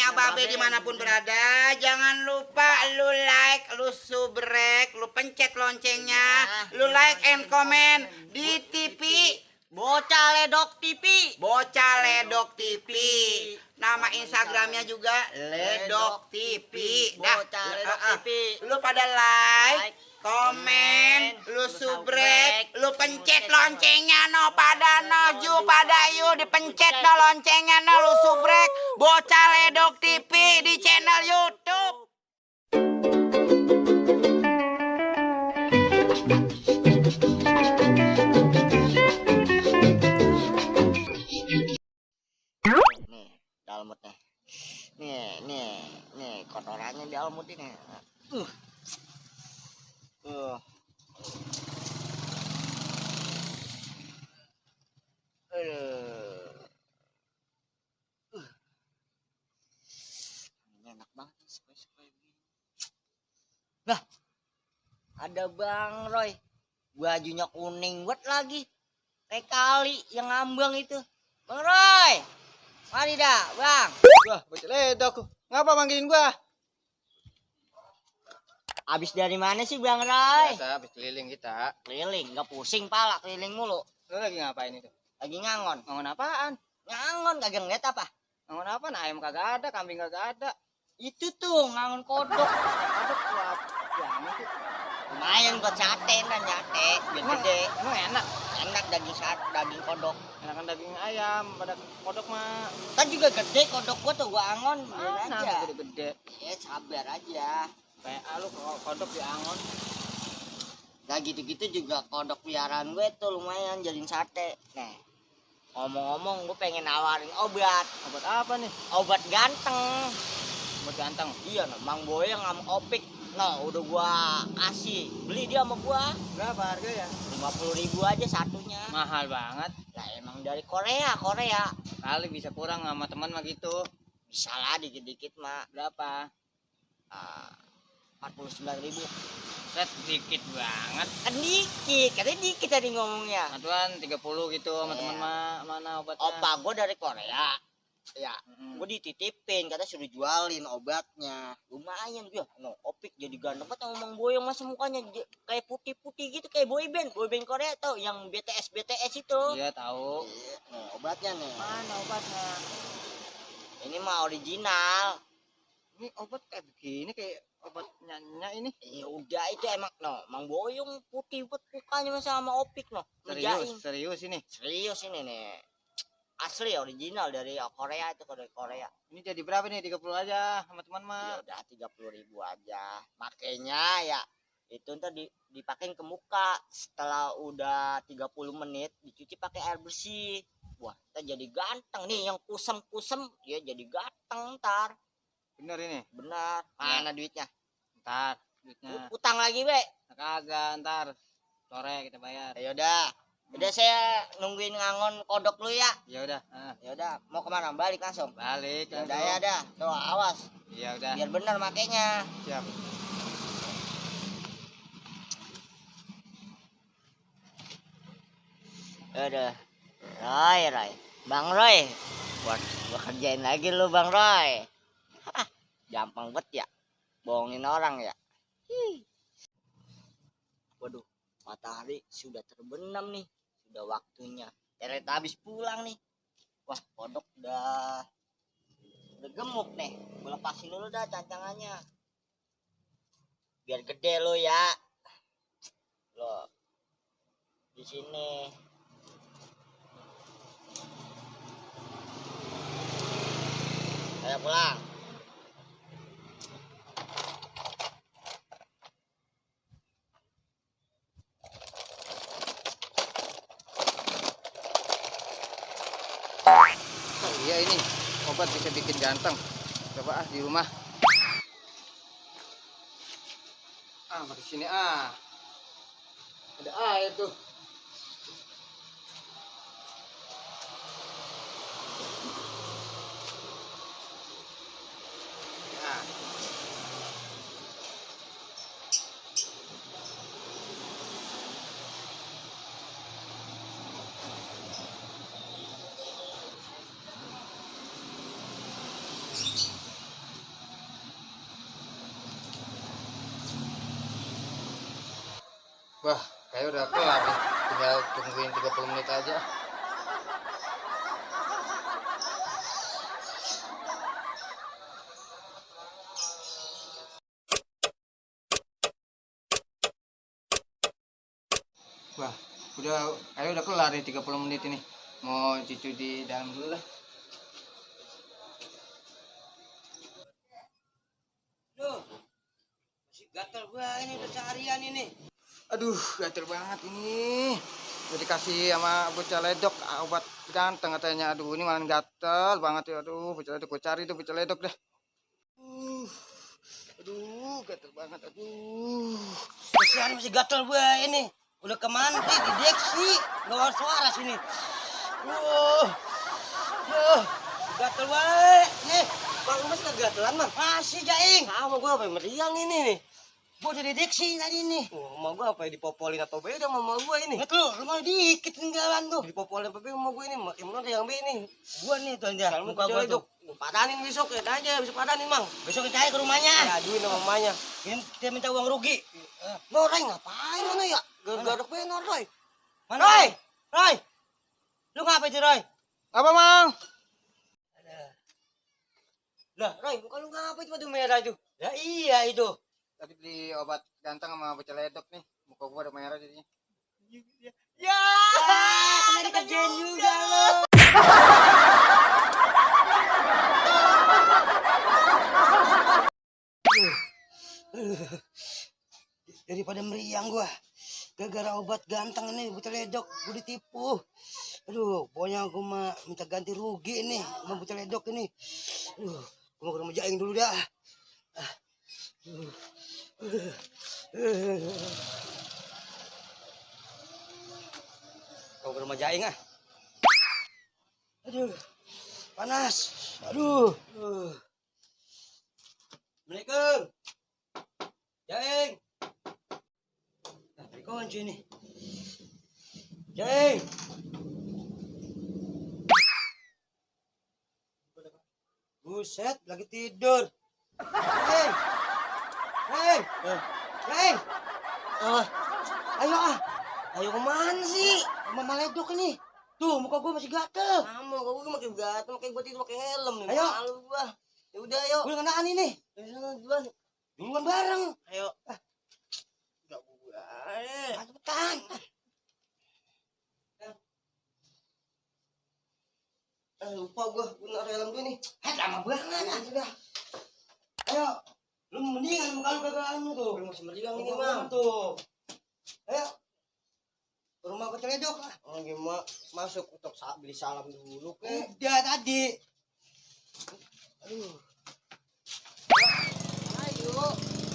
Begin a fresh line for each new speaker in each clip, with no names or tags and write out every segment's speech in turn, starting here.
Pokoknya Babe dimanapun berada, jangan lupa lu like, lu subrek, lu pencet loncengnya, lu like and comment di TV
Bocah Ledok TV.
Bocah Ledok TV. Nama Instagramnya juga Ledok TV.
Bocah Ledok TV.
Lu pada like, komen, lu subrek, lu pencet loncengnya no pada no ju pada yu dipencet no loncengnya no lu subrek Bocah Ledok TV di channel YouTube.
Nih, dalmutnya. Nih, kotorannya di almut ini. Ini enak banget nih, supaya begini. Nah, ada Bang Roy. Bajunya kuning buat lagi. Kayak kali yang ngambang itu. Bang Roy. Mari dah, Bang.
Wah, bocah ledok. Ngapa manggilin gua?
Abis dari mana sih Bang Roy?
Biasa habis keliling kita.
Keliling, nggak pusing pala keliling mulu.
Lu lagi ngapain itu?
Lagi ngangon.
Ngangon apaan?
Ngangon kagak ngeliat apa?
Ngangon apaan? Ayam kagak ada, kambing kagak ada.
Itu tuh ngangon kodok.
Ada kuat. Ya, itu.
Lumayan buat sate dan nyate, biar gede.
Emang enak.
Enak daging kodok.
Enakan daging ayam pada kodok mah.
Kan juga gede kodok gua tuh gua angon, biar
Mana
aja.
gede-gede.
Ya sabar aja.
Kayak lu kodok di angon.
Nah gitu-gitu juga kodok piaraan gue tuh lumayan jadiin sate. Nih, ngomong-ngomong gue pengen nawarin obat.
Obat apa nih?
Obat ganteng.
Obat ganteng.
Iya, nah, Mang Boyang sama Opik. Nah, udah gua kasih. Beli dia sama gua.
Berapa harganya?
50.000 aja satunya.
Mahal banget.
Lah emang dari Korea.
Kali bisa kurang sama teman mah gitu.
Bisa lah dikit-dikit mah.
Berapa?
49.000.
Set dikit banget.
Kan dikit, katanya dikit tadi ngomongnya.
Satuan 30 gitu sama teman mah. Mana obatnya?
Opa gua dari Korea. Ya,
Mm-mm.
gua dititipin, katanya suruh jualin obatnya. Lumayan dia. No, Opik jadi ganteng banget sama Mang Boyong, masa mukanya kayak putih-putih gitu kayak boyband Korea tau yang BTS itu.
Iya tahu.
Iya, nih obatnya nih.
Mana obatnya?
Ini mah original.
Ini obat kayak begini kayak obat nyanyi ini.
Ya udah itu emang no, Mang Boyong putih buat mukanya sama Opik no.
Serius ini.
Serius ini nih. Asli original dari Korea itu dari Korea.
Ini jadi berapa nih? 30 aja sama teman
Ya
mah.
udah 30.000 aja. Makanya ya itu ntar dipakein ke muka setelah udah 30 menit dicuci pakai air bersih. Wah, kita jadi ganteng nih yang kusem-kusem ya jadi ganteng ntar.
Bener ini.
Benar. Mana duitnya?
Ntar duitnya.
Utang lagi, Be.
Kagak, ntar sore kita bayar.
Ya udah saya nungguin ngangon kodok lu ya.
Ya udah.
Ya udah, mau kemana? Balik langsung.
Balik.
Ya udah ya dah. Tuh awas.
Iya udah.
Biar bener makainya.
Siap.
Udah. Roy. Bang Roy. Gua kerjain lagi lu Bang Roy. Hah, gampang banget ya. Bohongin orang ya. Waduh, matahari sudah terbenam nih. Sudah waktunya. Teret habis pulang nih. Wah, kodok udah gemuk nih. Gua lepasin dulu dah cancangannya. Biar gede lo ya. Lo di sini. Ayo pulang.
Oh, iya ini obat bisa bikin ganteng. Coba di rumah. Di sini ada air tuh. Wah, kayak udah kelar nih. Tinggal tungguin 30 menit aja. Wah, kayak udah kelar nih 30 menit ini. Mau cucu di dalam dulu lah.
Duh, masih gatal gua ini udah seharian ini.
Aduh, gatel banget ini. Udah dikasih sama bocah ledok obat ganteng katanya. Aduh, ini malah gatel banget ya. Aduh, bocah ledok gue cari tuh bocah ledok deh. Aduh, gatel banget. Aduh.
Kesian masih gatal gua ini. Udah kemana sih di deksi, gak suara sini. Gatal wae. Nih,
Bang Mas kegatelan mah.
masih Jaing.
Sama gua apa meriang ini nih.
Gua udah di deksi tadi nih.
Mau gua apa ya dipopolin atau beda sama gua ini?
Lihat lu mau dikit tinggalan tuh.
Dipopolin apa beda sama gua ini? Makin mana yang B ini?
Gua nih tuh aja.
Kalau
Muka
muka
gua tuh.
padanin besok ya aja besok padanin Mang.
Besok kita ke rumahnya.
Ya aduin sama mamanya.
Dia minta uang rugi.
Roy ngapain mana ya? Garuk benar Roy.
Mana? Roy. Lu ngapain sih, Roy?
Apa, Mang?
Lah,
Roy, muka lu ngapain pada merah itu?
ya iya itu.
Tadi beli obat ganteng sama bocah ledok nih. Muka gua udah merah jadinya.
Ya, kena dikerjain juga lo. Daripada meriang gua. Gara-gara obat ganteng ini bocah ledok gua ditipu. Aduh, pokoknya gua mah minta ganti rugi nih sama bocah ledok ini. Aduh, gua mau ke rumah Jaing dulu dah. Mau ke rumah Jaing ah. Aduh, panas. Aduh. Assalamualaikum. Jaing. Nah, tadi kunci nih. Jaing. Buset, lagi tidur. Hei. Hei. Hei. Ayo ah.
Ayo kemana sih?
Mama ledok ini. Tuh, muka gua masih gatel.
Sama gua makin gatel, kayak gua tidur pakai helm nih.
Ayo.
Malu gua. Ya udah ayo.
Gua ngenaan ini.
Dari sana duluan.
Duluan bareng.
Ayo.
Enggak gua. Cepetan.
Lupa gua naruh helm dulu nih.
Lama banget. Sudah. Ayo. Lu mendingan muka lu kagak anu tuh.
Gua masih meriang ini,
Mang
Mang.
tuh. Ayo. Ke rumah bocah ledok lah.
Oh, gimana? Masuk untuk beli salam dulu ke.
Udah tadi.
Aduh.
Ayo.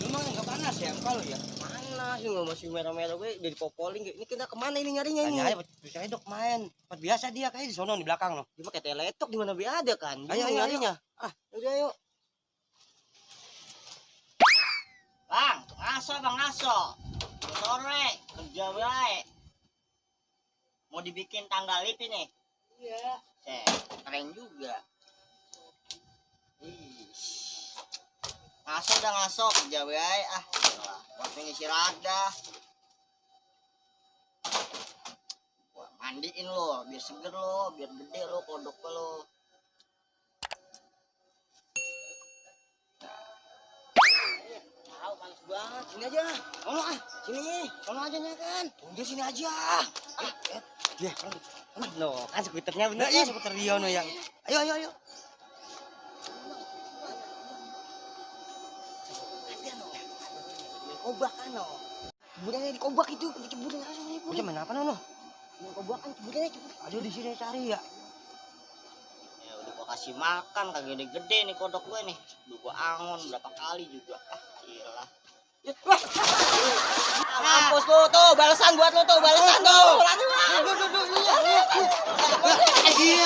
Lu mah enggak panas ya kalau ya?
Mana sih nggak masih merah-merah gue dari popolin ini kita kemana ini nyarinya ini?
Tanya aja bocah ledok main. Tempat biasa dia kayak di sono di belakang loh.
Dia pakai teletok di mana bi ada kan?
Ayo, ayo,
nyarinya. Ah, udah ayo.
Bang, ngaso. Sore, kerja baik. Mau dibikin tanggal lip ini?
Iya.
Keren juga. Ih. Ngaso kerja baik ah. Waktunya istirahat dah. Wah, mandiin lo, biar seger lo, biar gede lo, kodok lo.
Tahu panas banget. Sini aja.
Sono ah.
Sini.
Sono aja nih kan.
Udah sini aja.
Dia.
Loh, kan skuternya bener
Nah, iya
kan?
skuter Rio no yang. Ayo.
Kobak kan no. Cebutannya di kobak itu, cebutin langsung nih.
Bocah main apa no?
Mau kobak kan cebutannya cepet.
Aduh di sini cari ya.
Ya udah gua kasih makan kagak gede-gede nih kodok gue nih. Udah gua angon berapa kali juga. Ah, gila.
Mampus lu tuh, balasan buat lu tuh, balasan tuh.
Iya.